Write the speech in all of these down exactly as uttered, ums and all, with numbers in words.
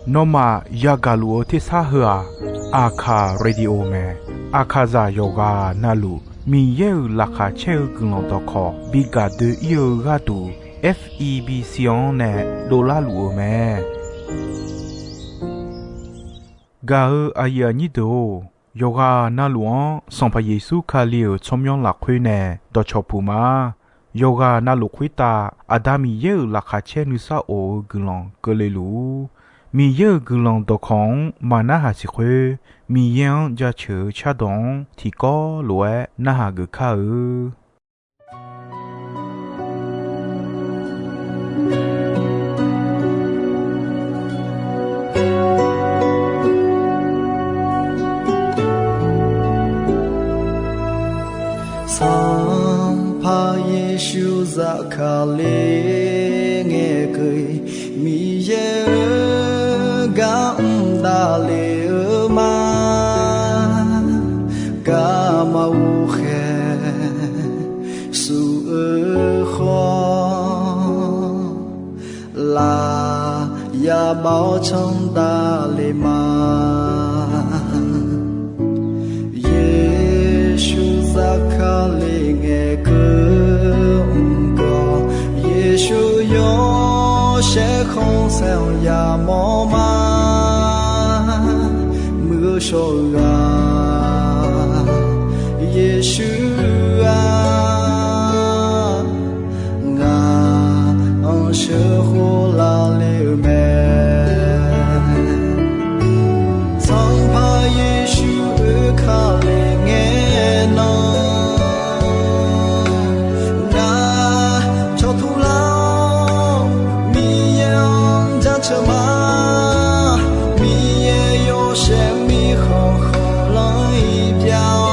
Nawmaf yagaq luf-eu tersar heu-aq, Aqkaq Radio mae. Aqkaqzaq yawqghaq navluf Miqyaer-euq laqkhaq caer-eu guiqlanq dawqkawq bi gaq doe-ir-eu gharduq, F E B C-anr nae dovlar luf-eu mae. Gaq-eu aqyuif aqnyir deuq-or, yawqghaq navluf-anr Sanqpaq Yeqsur Kali-euq tsawrmyanr lafkhoer nae dawqcawq puq ma. Yawqghaq navluf khoertav Aqda Miqyaer-euq laqkhaq caer nuisar of-eu guiqlanq keuvle luf-ur. Miqyaer-euq guiqlanq dawqkawq-anr maqnarhaq siq khoer, Miqyaer-anr jaceuq-eu cardawq-anr tiqkawv lof-aer narhaq geuf kar-eu. Sanqpaq Yeqsur zafkale ngaeqkeuv-iq, Miqyaer-euq gar mr davlef-eu ma. Garma ghovkhaeq suf-eu khawf, laf yabav-awr canr davlef ma. Yeqsur zafkale ngaeqkeuv mq gawq, Yeqsur yawshaef khanqsaer-anr yamawr ma. Muiq-eu shawr-eu ghaq, Yeqsur-aq, ngaq-anr sheuqkhof lavle-eu mae. Sanqpaq Yeqsur oekale ngae nan, ngaq cawqtur lar-awr Miqyaer-anr jaceuq ma. Miqyaer yawshaef mirkhanq khanqlanr-iq pyav-awr,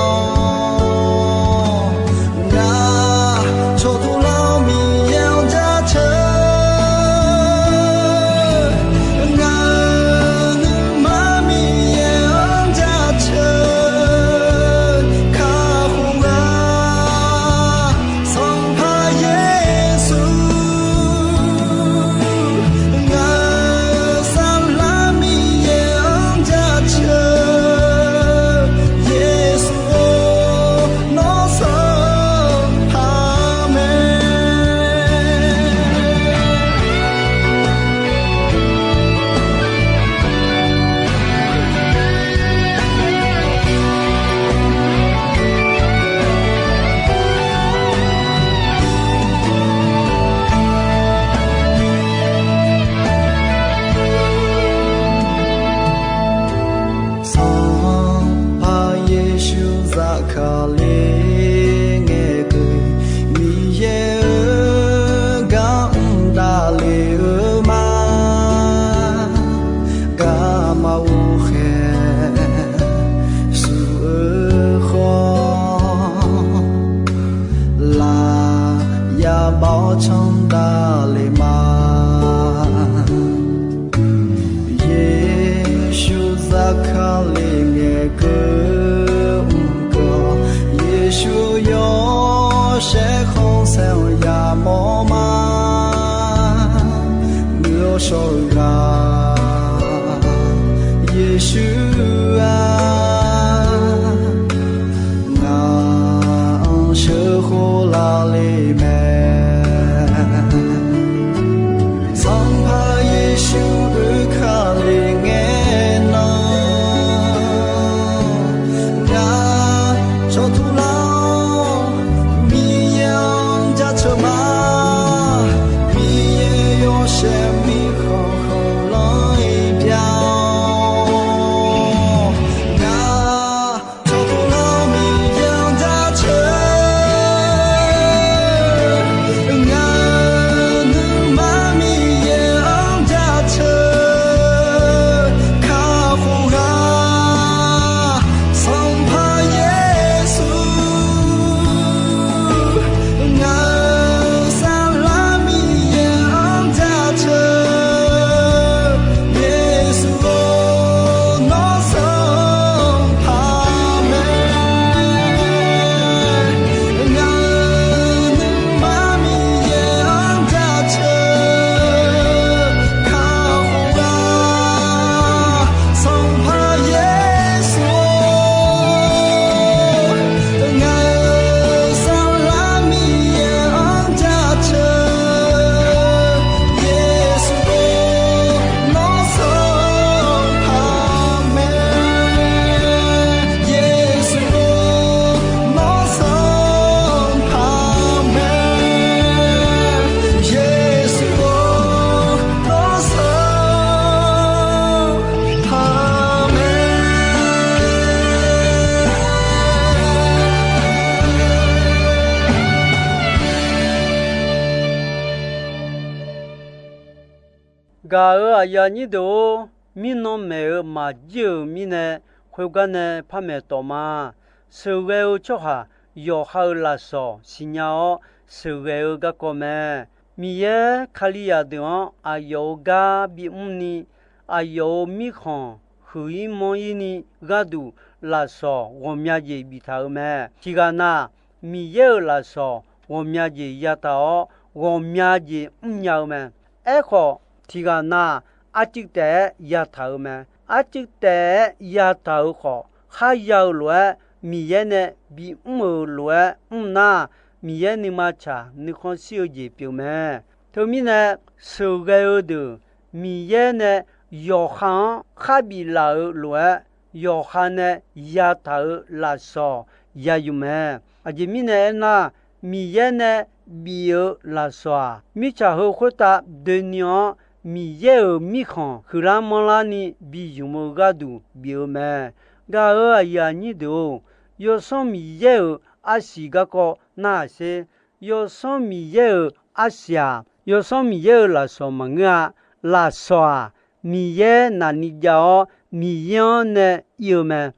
Gaq-euq aqyuif aqnyir deuq-or, mirnan maeq-euq maqjir-euq mirnae, khoergar nae par maeq tawf ma. Sheuqghae-eu tsawrhaq yawqha-euq lafsawq siqnya-awr, sheuqghae-eu garkawv mae. Miqyaer Kalizaq deuq-anr aqyawf-euq gar bimr ni, aqyawf-euq mirkhanq huiq-ir manr-ir ni gharduq lafsawq ghawqmya jeq biftaq-euq mae. Tiqghaq na, Miqyaer-euq lafsawq ghawqmya jeq yataq-awr, ghawqmya jeq mrnya-eu mae. Aerkhawf, tiqghaq na, arcuiv taef-aer yataq-euq mae. Arcuiv taef-aer yataq-euq khawf, kharya-eu lof-aer, Miqyaer nae bimr-euq lof-aer mr nar, Miqyaer nuima tsaq nuikhanr shir-eu jeq pyeuf mae. Teumirnae, sheuqghae-eu deuq Miqyaer nae yawqha-anr kharbif laf-euq lof-aer, yawqha nae yataq-euq lafsawq ya yuf mae. Aqjeq mirnae aernar, Miqyaer nae bif-eu lafsawq-aq, mirtsaq heu khoertav doeni-anr Miqyaer-euq mirkhanq huiqlar manrlar ni bi ymq-eu gharduq bif-eu mae. Gaq-euq aqyuif aqnyir deuq-or, Yawsanr Miqyaer-euq arsiq garkawv narhaq sher. Yawsanr Miqyaer-euq arsiq-aq, Yawsanr Miqyaer-euq lafsawq maqngeur-a. Lafsawq-aq, Miqyaer naqni jav-awr, Miqyaer-anr nae ir-eu mae.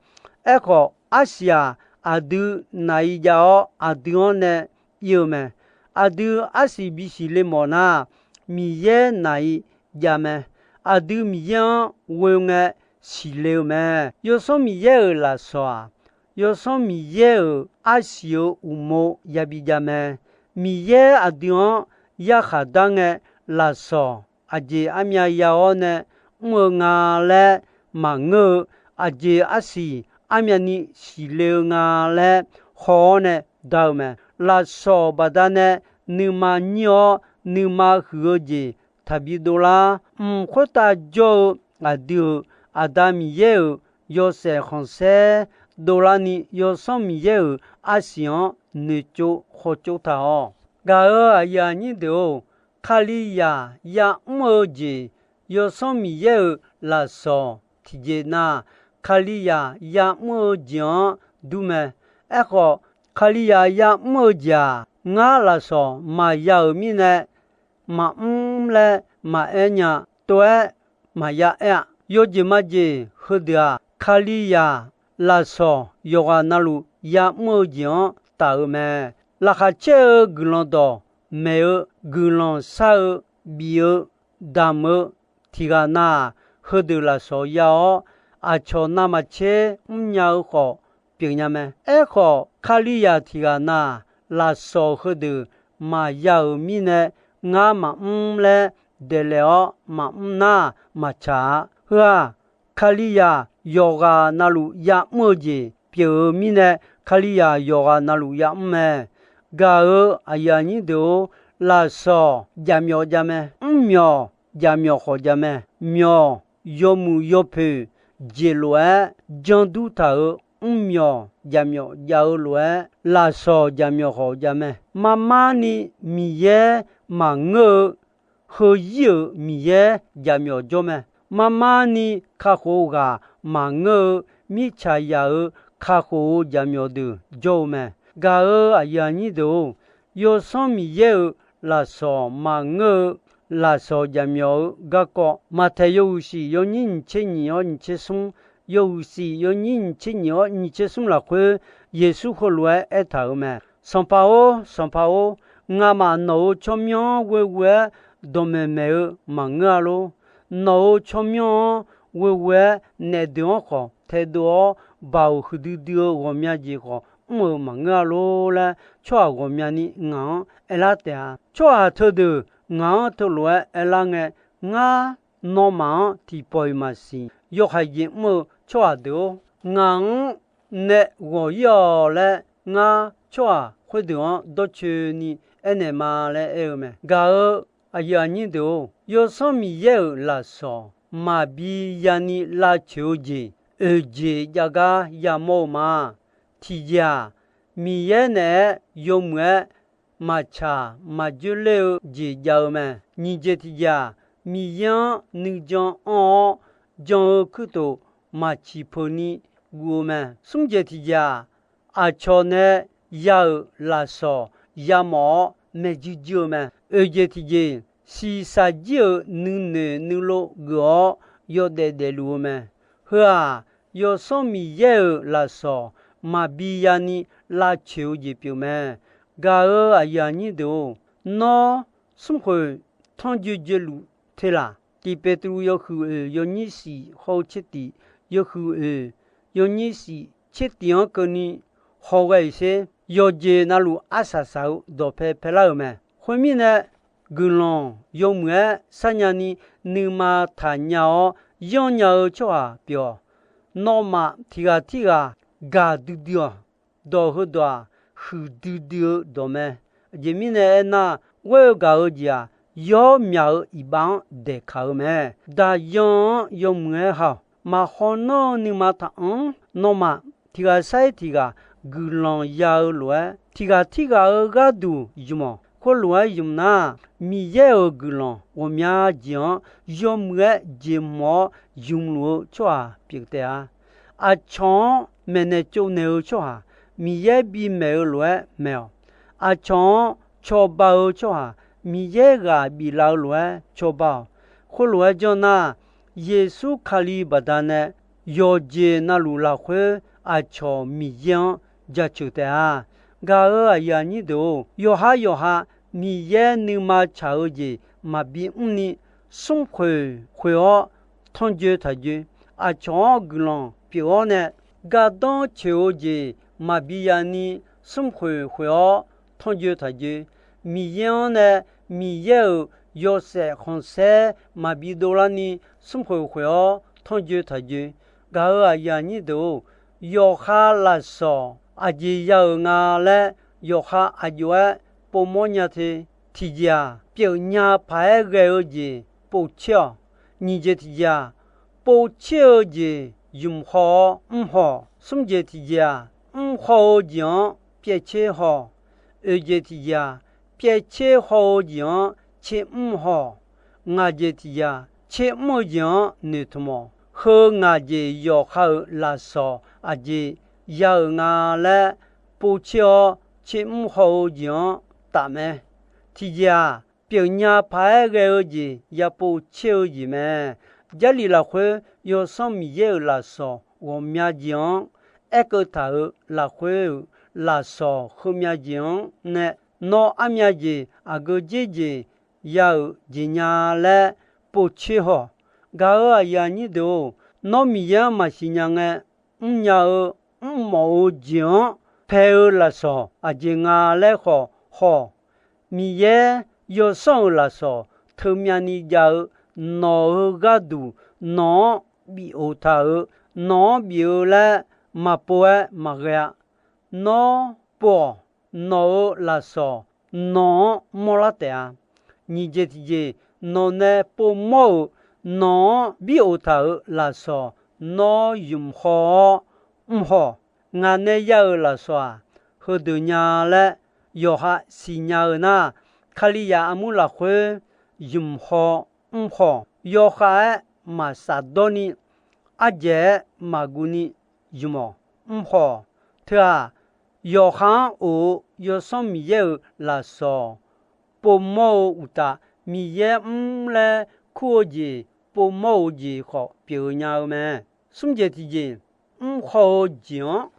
Aerkhawf, arsiq-aq, aqdui naq-i jav-awr, aqdui-anr nae ir-eu mae. Aqdui arsiq bisiq le mawf nar, Miqyaer naq-i jav mae. Aqdui Miqyaer-anr ghoe ngae siqle-eu mae. Yawsanr Miqyaer-euq lafsawq-aq, Yawsanr Miqyaer-euq arsiq-euq uqmov yabi jav mae. Miqyaer aqdui-anr yarkhaq dar ngae, lafsawq aqjeq armyav ya-awr nae mr-eu nga laer maqngeur-eu, aqjeq arsiq armyavni siqle-eu nga laer haw-awr nae dar-eu mae. Lafsawq baqdanae nuima nyir-awr, nuima huiq-eu jeq taqbi dovlar. Mq khoertav jawr-eu aqdui-euq Aqda Miqyaer-euq yawshaef khanqsaer dovlarni, Yawsanr Miqyaer-euq arsiq-anr noeqtsov khawtsov taq-awq. Gaq-euq aqyuif aqnyir deuq-or, Kalizaq ya'mr-eu jeq, Yawsanr Miqyaer-euq lafsawq tiqjeq na, Kalizaq ya'mr-eu jeq-anr dur mae. Aerkhawf, Kalizaq ya'mr-eu jeq-aq, ngar lafsawq maqya-euq mirnae, maqmr laer maqaer nya, tov-aer maqya aer-a. Yawjeq majeq heudeuq-aq, Kalizaq lafsawq yawqghaq navluf ya'mr-eu jeq-anr taf-eu mae. Laqkhaq caer-eu guiqlanq dawq maeq-eu, guiqlanq shar-eu, bif-eu, damq-eu tiqghaq na-aq, heudeuq lafsawq ya-awr, aqcawq navmaqtser mrnya-eu khawf pyeufnya mae. Aerkhawf, Kalizaq tiqghaq na-aq, lafsawq heudeuq maqya-euq mirnae, ngar maqmr laer daeqlaef-awr maqmr nar maqtsaq-a. Heu-aq, Kalizaq yawqghaq navluf ya'mr-eu jeq pyeuf-eu mirnae, Kalizaq yawqghaq navluf ya'mr mae. Gaq-euq aqyuif aqnyir deuq-or, lafsawq jaqmyawf jav mae. Mrmyawq jaqmyawf khawf jav mae. Myawq yawmuiq yawpoeq jeq lof-aer jandur taq-euq mrmyawq jaqmyawf jav-eu lof-aer, lafsawq jaqmyawf khawf jav mae. Marmar ni Miqyaer maqngeur-eu, heuzir-euq Miqyaer jaqmyawf jawr mae. Marmar ni kakhof-eu ghaq maqngeur-eu, mirtsaq yaq-euq kakhof-eu jaqmyawf deuq jawr-eu mae. Gaq-euq aqyuif aqnyir deuq-or, Yawsanr Miqyaer-euq lafsawq maqngeur-eu, lafsawq jaqmyawf-eu garkawv, Maqtaeq yawhuiq shif yawnyir nyiq tser nyiq-awr nyiq tser smr, yawhuiq shif yawnyir nyiq tser nyiq-awr nyiq tser smr lafkhoer, Yeqsur heulof-aer aertaq-euq mae. Sanqpaq-or, Sanqpaq-or, ngamaf nawq-euq tsawrmyanr ghoeghoe-aer dawqmaeq maeq-eu maqngeur-a lor. Nawq-euq tsawrmyanr-anr ghoeghoe-aer naef deuq-anr khawf taedov-awr, baoq huiqdui dui-eu ghawqmya jeq khawf mr-euq maqngeur-a lor laer, tsawrhaq ghawqmyani ngaq-anr aerlar taef-a. Tsawrhaq teudeuq ngaq-anr teulof-aer aerlar ngae, ngar nawmaf-anr tiqpawf-iq maqsiq. Yawhaiq jeq mr-eu tsawrhaq deuq-or, ngaq-anr nae ghawq-ir-awq laer, ngar tsawrhaq khoerdeuq-anr dawrcoeni aernaeq ma laer aer-eu mae. Gaq-euq aqyuif aqnyir deuq-or, Yawsanr Miqyaer-euq lafsawq maqbi yani lavcoeq-eu jeq, oeq jeq jav gar yamawr-eu ma. Tiqjeq-aq, Miqyaer naeq-aer yawmuiq-aer maqtsaq maqjoer ler-eu jeq jav-eu mae. Nyiq jeq tiqjeq-aq, Miqyaer-anr nuijan anr-awr jan-eu kuirtof maqciq peuq ni guv-eu mae. Smr jeq tiqjeq-aq, aqcawq nae ya-euq lafsawq yamawf-awr maeq juir juir-eu mae. Oeq jeq tiqjeq, shiqshaq jir-euq nuinoeq nuilov geuf-awr yawdaef daefluf-eu mae. Heu-aq, Yawsanr Miqyaer-euq lafsawq maqbi yani lavcoeq-eu jeq pyeuf mae. Gaq-euq aqyuif aqnyir deuq-or, nawr smrkhoeq tanrjoe joeluf te laq. Tiq Peqtruv yawhuiq oeq yawnyir shif hawr-eu tser tiq, yawhuiq oeq yawnyir shif tser tiq-anr keuvni hawghae-iq sher. Yawqjeq navluf arsaq saq-eu dawqpae paelar-euq mae. Khoermirnae, guiqlanq yawmuiq-aer sharnya ni nuima taqnya-awr yanrnya-eu tsawrhaq pyeuf-awq. Nawmaf tiq ghaq tirghaq gaq duidui-awq. Dawq heudawq-aq, huiqdui dui-eu dawq mae. Aqjeq mirnae aernar, ghoer-eu gaq-eu jeq-aq, yawr myaq-eu iqbax-anr daeqkaq-eu mae. Daqyan-anr yawmuiq-aer ha-awq. Maqhaw nanr-eu nuima taqanr. Nawmaf tiq ghaq sar-iq tiq ghaq guiqlanq ya-eu lof-aer, tiq ghaq tirghaq-euq gharduq ymq-awq. Khoerlof-aer ymq nar, Miqyaer-euq guiqlanq ghawqmya jeq-anr yawmuiq-aer jeq mawf-awr ymq luf-eu tsawrhaq pyeuf taef-a. Aqcawq-anr maeqnaeq tsovnaeq-eu tsawrhaq, Miqyaer bimaeq-eu lof-aer maeq-awq. Aqcawq-anr cawba-eu tsawrhaq, Miqyaer ghaq biflaf-eu lof-aer cawba-awq. Khoerlof-aer janr nar, Yeqsur Kali baqdanae yawqjeq navluf lafkhoer aqcawq Miqyaer-anr jaceuq taef-a. Gaq-euq aqyuif aqnyir deuq-or, yawqha yawqha Miqyaer nuima tsaq-eu jeq maqbi mrni, smrkhoeq khoeq-awr tanrjoe taqjoe. Aqcawq-anr guiqlanq pyeuf-awr nae, gardanr coeq-eu jeq maqbi yani smrkhoeq khoeq-awr tanrjoe taqjoe. Miqyaer-anr nae Miqyaer-euq yawshaef khanqsaer maqbi dovlarni smrkhoeq khoeq-awr tanrjoe taqjoe. Gaq-euq aqyuif aqnyir deuq-or, yawqha lafsawq aqjeq ya-euq nga laer yawqha aqjox-aer povmawr nya te. Tiqjeq-aq, pyeufnya paq-aer ghae-eu jeq povtser-awq. Nyiq jeq tiqjeq-aq, povtser-eu jeq ymq haw-awr mr haw-awq. Smr jeq tiqjeq-aq, mr haw-eu jeq-anr pyaev tser haw-awq. Oeq jeq tiqjeq-aq, pyaev tser haw-eu jeq-anr tser mr haw-awq. Ngaq jeq tiqjeq-aq, tser mr-eu jeq-anr noeqtmq-awq. Heu ngaq jeq yawqha-euq lafsawq aqjeq ya-euq nga laer povtser-awr tser mr haw-eu jeq-anr tafmae. Tiqjeq-aq, pyeufnya paq-aer ghae-eu jeq ya povtser-eu jeq mae. Jarlif lafkhoer Yawsanr Miqyaer-euq lafsawq ghawqmya jeq-anr aerkeuv taq-euq lafkhoer-euq lafsawq heumya jeq-anr nae, nawr armya jeq aqgeu dzer jeq ya-euq jeq nya laer povtser haw-awq. Gaq-euq aqyuif aqnyir deuq-or, nawr Miqyaer-anr maqsiq nya ngae, mrnya-eu mrmawf-eu jeq-anr pae-eu lafsawq aqjeq nga laer khawf haw-awq. Miqyaer Yawsanr-euq lafsawq teumyavni jav-eu nawq-euq gharduq nawq-anr bif of taq-euq, nawq-anr bif-eu laer maqpov-aer maqghae-a. Nawr pov-awq. Nawq-euq lafsawq nawq-anr mawrlar taef-a. Nyiq jeq tiqjeq, nawq nae povmawr-euq, nawq-anr bif of taq-euq lafsawq nawr ymq haw-awr mr haw-awq. Ngaq nae ya-euq lafsawq-aq, heudeuq nya laer yawqha siqnya-eu nar, Kalizaq armur lafkhoer ymq haw mr haw-awq. Yawkhav-aer maqsaf dawrni, ardzaeq-aer maqguv ni ymq-awq, mr haw-awq. Teu-aq, yawqha-anr of-eu Yawsanr Miqyaer-euq lafsawq povmawr-eu uqtaf, Miqyaer mr laer kur-eu jeq povmawr-eu jeq khawf pyeuf-eu nya-eu mae. Smr jeq tiqjeq, mr haw-eu jeq-anr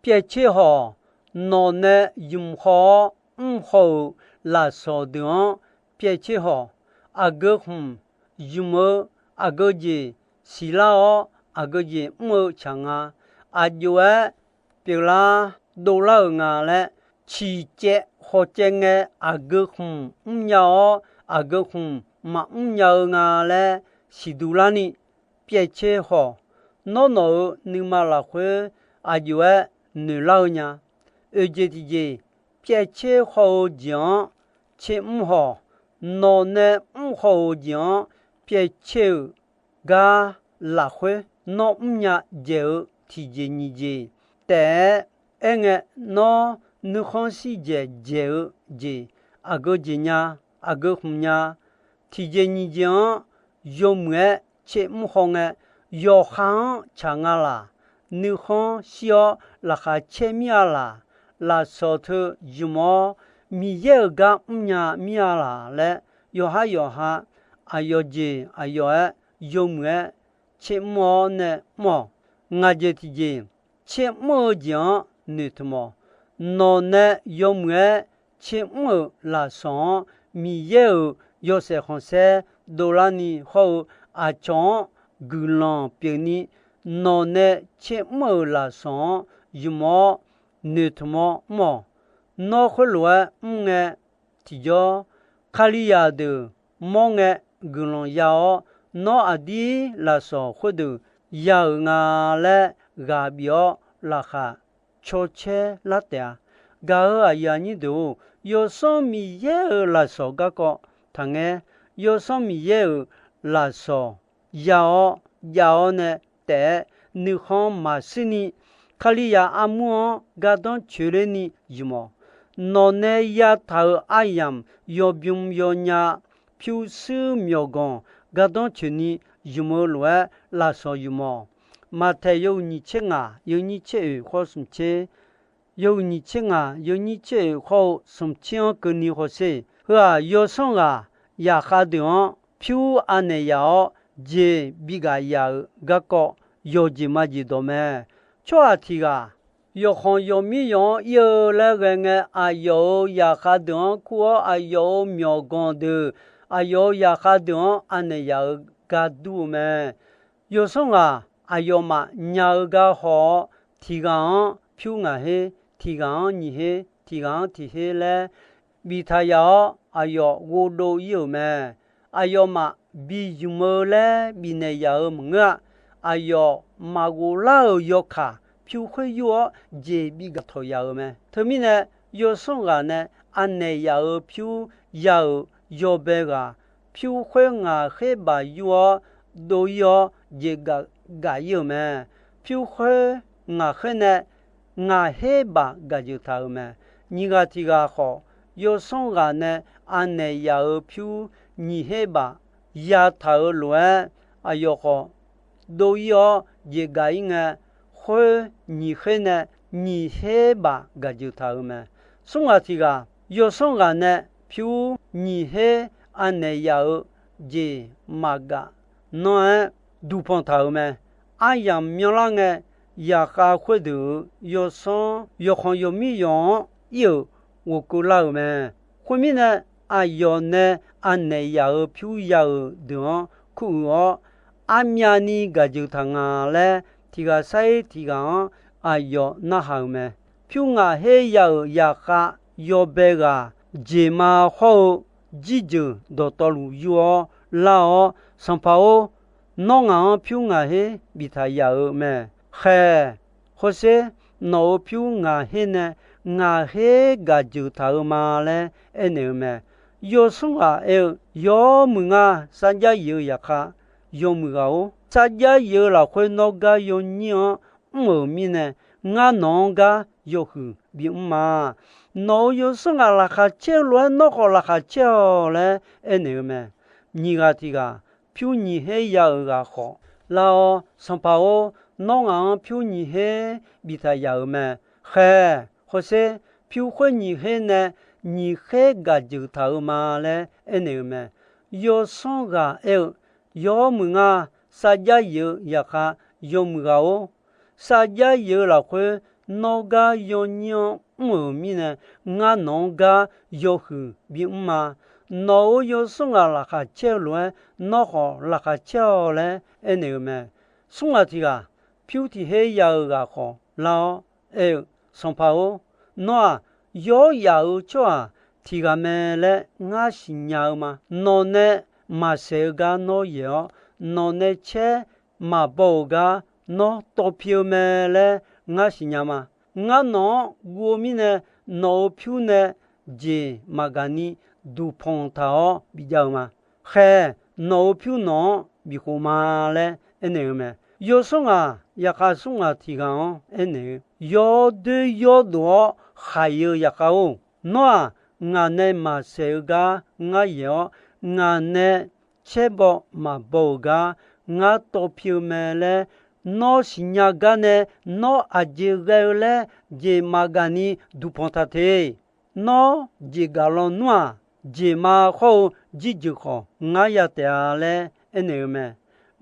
pyaev tser haw-awq. Nawq nae ymq haw-awr mr haw-euq lafsawq deuq-anr pyaev tser haw-awq. Aqgeu khmq ymq-eu, aqgeu jeq siqlar-awr aqgeu jeq mr-eu tsaq nga. Aqjox-aer pyeuflar dovlar-euq nga laer, ciqcaev khawqcaev ngae aqgeu khmq mrnya-awr aqgeu khmq maqmr nya-eu nga laer siqduq larni pyaev tser haw-awq. Nawr nawq-euq nuima lafkhoer aqjox-aer noeqlar-eu nya. Oeq jeq tiqjeq, pyaev tser haw-eu jeq-anr tser mr haw-awq. Nawq nae mr haw-eu jeq-anr pyaev tser-euq gar lafkhoer, nawr mrnya dzaeq-eu tiqjeq nyiq jeq taef-aer aerngae, nawr nuikhanr shir dzaeq dzaeq-eu jeq aqgeu jeq nya, aqgeu khmq nya, tiqjeq nyiq jeq-anr yawmuiq-aer tser mr haw ngae, yawqha-anr tsaq nga laq. Nuikhanr shir-awr laqkhaq caer mir-a laq. Lafsawq teu ymq-awr Miqyaer-euq gar mrnya mir-a laq laer yawqhar yawqha aqyawf jeq aqyawf-aer yawmuiq-aer tsermr-awr nae mr-awq. Ngaq jeq tiqjeq tsermr-eu jeq-anr noeqtmq-awq. Nawq nae yawmuiq-aer tsermr-euq lafsawq-anr, Miqyaer-euq yawshaef khanqsaer dovlarni hawr-eu aqcawq-anr guiqlanq pyeufni, nawq nae tsermr-euq lafsawq-anr ymq-awr noeqtmq-awr mr-awq. Nawr khoerlof-aer mr ngae, tiqjawr, Kalizaq deuq mawr ngae guiqlanq ya-awr, nawr aqdir lafsawq khoerdeuq ya-euq nga laer ghaq bif-awr laqkhaq cawcaer lar taef-a. Gaq-euq aqyuif aqnyir deuq-or, Yawsanr Miqyaer-euq lafsawq garkawv taqngaer. Yawsanr Miqyaer-euq lafsawq ya-awr jav-awr nae taef-aer, nuikhanr maqshirni Kalizaq armur-anr gardanr coeqler ni ymq-awq. Nawq nae yataq-euq aryamq yawbym yawnya pyurshuir myawqganq gardanr coeqni ymq-eu lof-aer lafsawq ymq-awq. Maqtaeq yawhuiq nyiq tser ngaq yawnyir tser oeq khawr smq tser, yawhuiq nyiq tser ngaq yawnyir tser oeq khawr-eu smq tser-anr keuvni hawsher. Heu-aq, yawsanr ghaq yaqkhav deuq-anr pyur anaeq yaf-awr jeq bigaq yaf-euq garkawv yawqjeq majeq dawq mae. Tsawrhaq tiq ghaq yawqkhanq yawqmir yawq-anr ir-eu laer ghae ngae, aqyawf-euq yaqkhav deuq-anr kur-awr, aqyawf-euq myawqganq deuq, aqyawf-euq yaqkhav deuq-anr anaeq yaf-euq gar dur-eu mae. Yawsanr ghaq aqyawfmaf nya-eu gar haw-awr, tiq ghaq-anr pyur ngaq her, tiq ghaq-anr nyiq her, tiq ghaq-anr tiq her laer biftaq yaf-awr, aqyawf ghovdov ir-euq mae. Aqyawfmaf bi ymq-eu laer bifnaeq yaf-euq maqngeur-a. Aqyawf maqghof lar-euq yawkaq pyur khoer yur-awr jeq bigaq tawq yaf-euq mae. Teumirnae, yawsanr ghaq nae anaeq yaf-euq pyur ya-euq yawbae ghaq, pyur khoer ngaq her baq yur-awr dov ir-awr jeq gaq gaq ir-euq mae. Pyur khoer ngaq her nae ngaq her baq gaq jeuq taq-euq mae. Nyiq ghaq tiq ghaq khawf, yawsanr ghaq nae anaeq yaf-euq pyur nyiq her baq yataq-euq lof-aer, aqyawf khawf dov ir-awr jeq gaq ir ngae, khoer nyiq her nae nyiq her baq gaq jeuq taq-euq mae. Smr ghaq tiq ghaq, yawsanr ghaq nae pyur nyiq her anaeq yaf-euq jeq maqgaq nanr-aer duqpanq taq-euq mae. Aryamq myanrlar ngae, yaqkhav khoerdeuq-euq yawsanr yawqkhanq yawqmir yawq-anr ir-euq ghofkeuv lar-euq mae. Khoermirnae, aqyawf nae anaeq yaf-euq pyur ya-euq deuq-anr kuruiq-awr, armyavni gaq jeuq taq nga laer, tiq ghaq sar-ir tiq ghaq-anr aqyawf narhaq-euq mae. Pyur ngaq her ya-euq yaqkhav yawbae ghaq jeq ma hawr-eu jirjeuq dawqtawvluf yur-awr lar-awr, Sanqpaq-or, nawr ngaq-anr pyur ngaq her biftaq yaf-euq mae. Khaeq, hawsher, nawq-euq pyur ngaq her nae ngaq her gaq jeuq taq-euq ma laer aernaeq-eu mae. Yawsanr ghaq aer-eu, Yawmuiq nga, sarjax yif-eu yaqkhav yawmuiq ghaq-or, sarjax yif-eu lafkhoer nawr gar yawnyir-anr mr-euq mirnae, ngar nawq-anr gar yawhuiq bimr ma. Nawq-euq yawsanr ghaq laqkhaq caer-eu lof-aer nawr khawf laqkhaq caer-awq laer aernaeq-eu mae. Nyiq ghaq tiq ghaq, pyur nyiq her ya-euq ghaq khawf, Lar-awr, Sanqpaq-or, nawr ngaq-anr pyur nyiq her biftaq yaf-euq mae. Khaeq, hawsher, pyur khoer nyiq her nae nyiq her gaq jeuq taq-euq ma laer aernaeq-eu mae. Yawsanr ghaq aer-eu, Yawmuiq nga, sarjax yif-eu yaqkhav yawmuiq ghaq-or, sarjax yif-eu lafkhoer nawr gar yawnyir-anr mr-euq mirnae, ngar nawq-anr gar yawhuiq bimr ma. Nawq-euq yawsanr ghaq laqkhaq caer-eu lof-aer nawr khawf laqkhaq caer-awq laer aernaeq-eu mae. Smr ghaq tiq ghaq, pyur tiq her ya-euq ghaq khawf lar-awr aer-eu, Sanqpaq-or, nawr-aq, yawr yaf-euq tsawrhaq tiq ghaq mae laer ngar siqnya-eu ma. Nawq nae maqsaeq-eu gar nawr yaeq-awr, nawq nae caer maqbaw-euq gar nawr tawv pi-eu mae laer ngar siqnya ma. Ngar nawq-anr guv-eu mirnae, nawq-euq pyur nae jeq maqgaq ni duqpanq taq-awr bijav-eu ma. Khaeq, nawq-euq pyur nawq-anr bikhof ma laer aernaeq-eu mae. Yawsanr ghaq yaqkhav smr ghaq tiq ghaq-anr aernaeq-eu, Yawr doer yawr dof-awr khaq-iq-eu yaqkhav-or, nawr-aq, ngaq nae maqsaeq-eu gar ngar yaeq-awr, ngaq nae caer baw maqbaw-euq gar ngar tawv pi-eu mae laer nawr siqnya gar nae, nawr aqjeq ghae-eu laer jeq maqgaq ni duqpanq taq te. Nawr jeqgaq lawnmr-aq, jeq ma hawr-eu jirjeuq khawf ngar ya taef-a laer aernaeq-eu mae.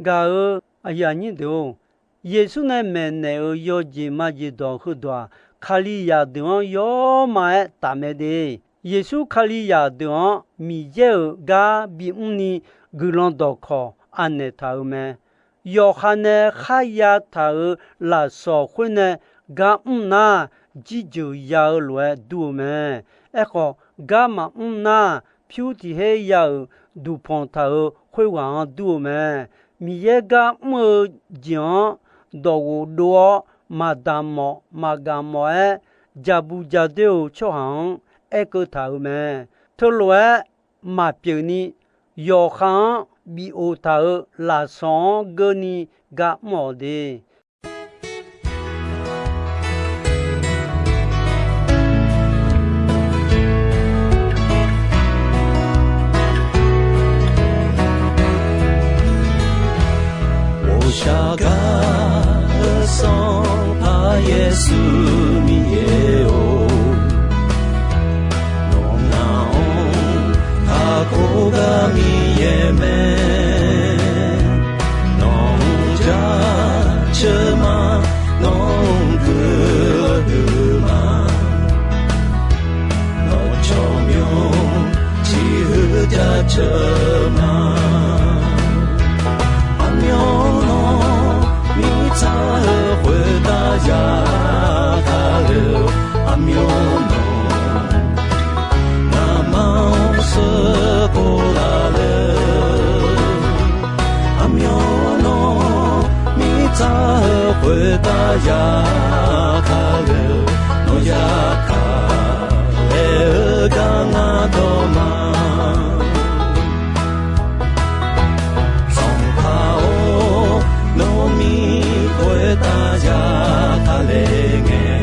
Gaq-euq aqyuif aqnyir deuq-or, Yeqsur nae maeqnaeq-euq yawjeq majeq dawq heudawq-aq, Kalizaq deuq-anr yawr ma-aer tafmae de. Yeqsur Kalizaq deuq-anr Miqyaer-euq gar bimr ni guiqlanq dawqkawq anaeq taq-euq mae. Yawqha nae kharya taq-euq lafsawq khoer nae gar mr nar, jirjeuq ya-eu lof-aer dur-eu mae. Aerkhawf, gar maqmr nar, pyur tiqher ya-euq duqpanq taq-euq khoerghaq-anr dur-eu mae. Miqyaer gar mr-eu jeq-anr dawqghof dov-awr, maqdaq mawf maqgaq mawf-aer, jaqbuq jaqdoer-euq tsawrhaq-anr aerkeuv taq-euq mae. Teulof-aer maqpyeuf ni, yawqha-anr bif of taq-euq lafsawq-anr geurni gar mr-awq de. Ghovshaw gar-eu Sanqpaq Yeqsur Miqyaer-or, nawq ngaq-anr kakhof gar Miqyaer mae. Nawq-anr jaceuq ma, nawq-anr guiqlanq huiq ma. Nawq tsawrmyanr tiq huiq jaceuq ma. Aqmyanluf mirtsaq-eu khoertav yagaq le-eu, aqmyanluf ngamaf-anr sheuqkhof laf le-eu, aqmyanluf mirtsaq-eu khoertav yagaq le-eu, nawq yagaq laer-eu gar ngar dawq ma. Sanqpaq-or, nawr mir khoertav yagaq le ngae,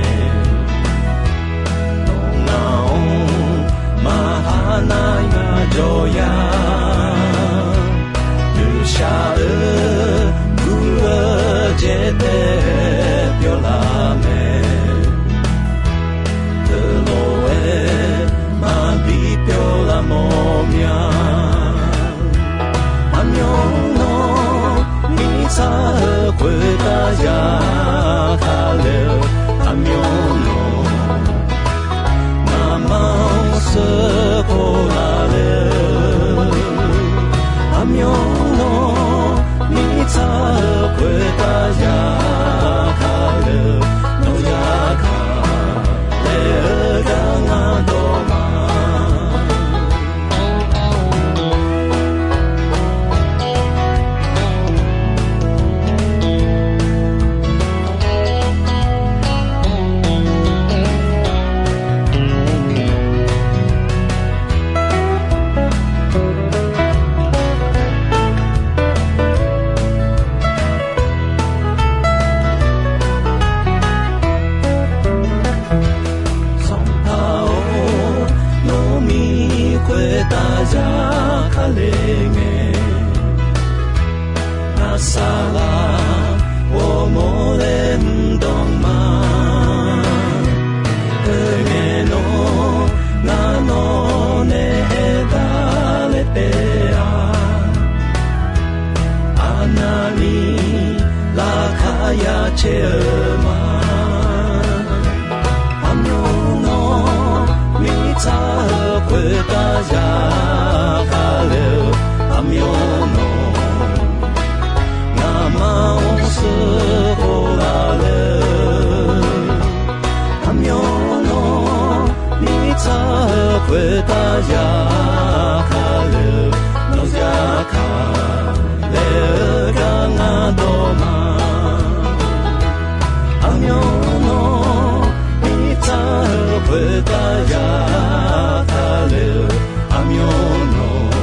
nawq ngaq-anr maqha nar ngaq jawr ya. Ghovshaw-eu gui-eu jeq taef pyawr laf mae. Teulof-aer maqbi pyawr laf mawf mya. Aqmyanluf mirtsaq-eu khoertav yagaq le-eu, aqmyanluf ngamaf-anr sheuqkhof laf le-eu, aqmyanluf mirtsaq-eu khoertav yagaq le-eu, nawq yagaq laer-eu gar ngar dawq ma. Sanqpaq-or, nawr mir khoertav yagaq le ngae, ngaq saqlaq ghawrmawr laer mr dawq ma. Khoerngae nawr ngar nawq nae aerdaq laer taef-a. Aqnavni laqkhaq ya caer-eu ma. Aqmyanluf mirtsaq-eu khoertav yagaq le-eu, aqmyanluf ngamaf-anr sheuqkhof laf le-eu, aqmyanluf mirtsaq-eu khoertav yagaq le-eu, nawq yagaq laer-eu gar ngar dawq ma. Aqmyanluf mirtsaq-eu khoertav yagaq le-eu, aqmyanluf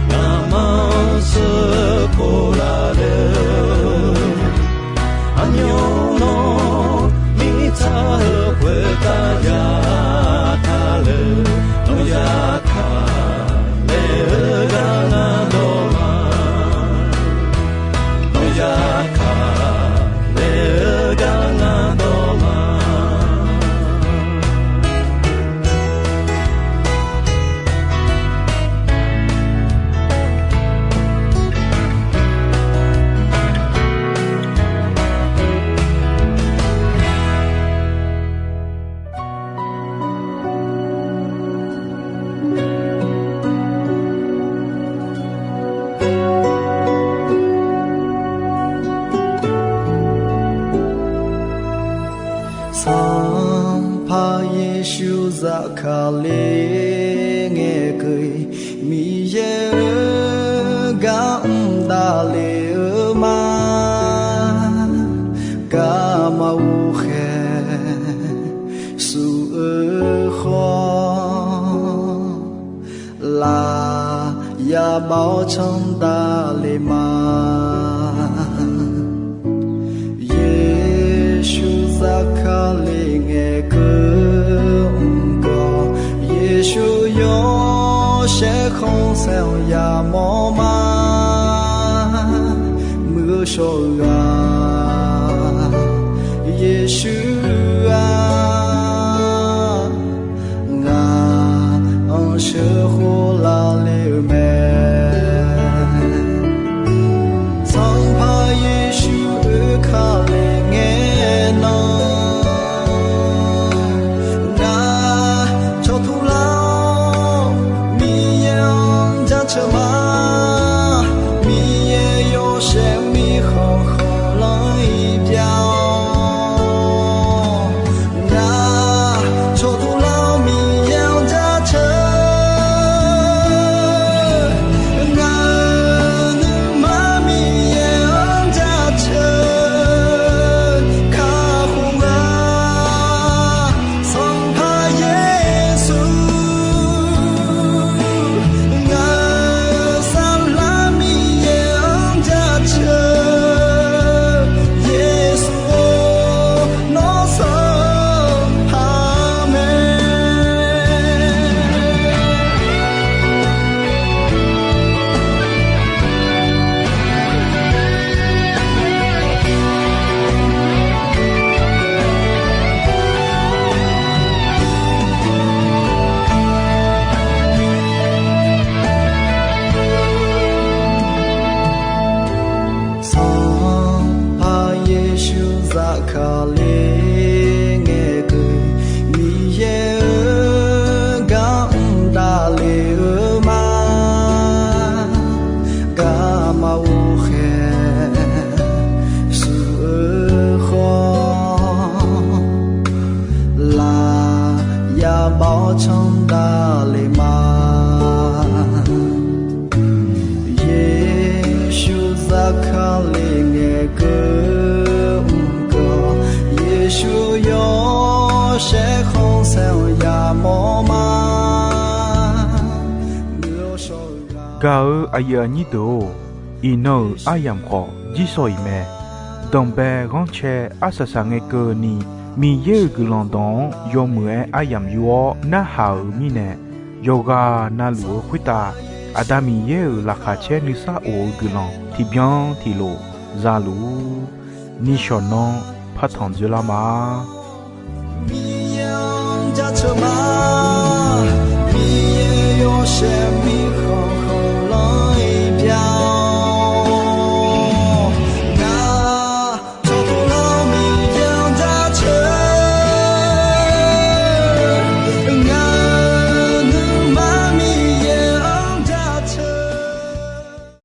ngamaf-anr sheuqkhof laf le-eu, aqmyanluf mirtsaq-eu khoertav yagaq le-eu, nawq ya Zafkale ngae keuv-iq Miqyaer-euq gar mr davle-eu ma. Garma ghoqkhaeq suf-eu khawf, lafyaq bav-awr canr davle ma. Yeqsur zafkale ngae keuv-eu mr gawq, Yeqsur yawshaef khanqsaer-anr yamawr ma. Muiq-eu shawr-eu ghaq, Yeqsur-aq, ngaq-anr sheuqkhof lavle-eu mae. Sanqpaq Yeqsur oekale ngae nan, ngaq cawqtuq lar-awr Miqyaer-anr jaceuq ma. Miqyaer yawshaef mirkhanq khanqlanr-iq byav-awr, ngaq cawqtuq lar-awr Miqyaer-anr jaceuq. Ngaq-euq nuima Miqyaer-anr jaceuq kakhof-a. Sanqpaq Yeqsur, ngaq-euq saflar Miqyaer-anr jaceuq. Yeqsur-or, nawr Sanqpaq mae. Sanqpaq Yeqsur zafkale ngae keuv-iq Miqyaer-euq gar mr davle-eu ma. Garma ghoqkhaeq suf-eu khawf, lafyaq bav-awr canr davle ma. Yeqsur zafkale ngae keuv-eu mr gawq, Yeqsur yawshaef khanqsaer-anr yamawr ma. Gaq-euq aqyuif aqnyir deuq-or, iqnan-euq aryamq khawf jirsawq iq mae. Danqbae ghanrcae arsaq saq ngae keuvni, Miqyaer-euq guiqlanq dawq-anr yawmuiq-aer aryamq yur-awr narhaq-euq mirnae, yawqghaq navluf-eu khoertav Aqda Miqyaer-euq laqkhaq caer nuisar of-eu guiqlanq tiqbyan tiqlof za luf-ur. Nishawq nanr partanq dzoerlar ma. Miqyaer-anr jaceuq ma.